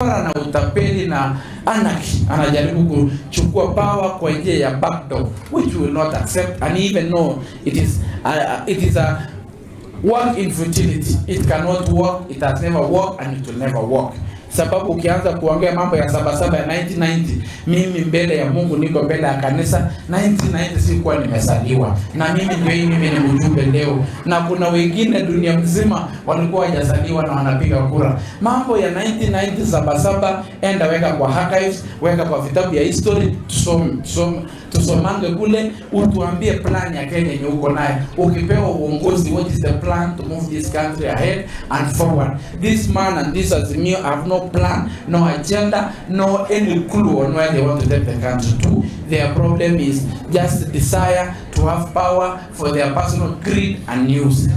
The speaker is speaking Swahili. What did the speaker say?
Ukora na utapeli na anarchy. Anajaribu kuchukua power kwa njia ya backdoor, which we will not accept, and even know it is a work in futility. It cannot work, it has never worked, and it will never work. Sababu ukianza kuongea mambo ya sabasaba ya 1990, mimi mbele ya Mungu niko mbele ya kanisa, 1990 sikuwa nimezaliwa, na mimi ndio hii, mimi ni mjumbe leo, na kuna wengine dunia mzima walikuwa hawajazaliwa na wanapiga kura. Mambo ya 1990 sabasaba, enda weka kwa archives, weka kwa vitabu ya history, tusome, tusome, tusomange kule, utuambie plan ya Kenya yenye uko naye. Ukipewa uongozi, what is the plan to move this country ahead and forward? This man and this Azimio have no plan, no agenda, no any clue on where they want to take the country to. Their problem is just desire to have power for their personal greed and use.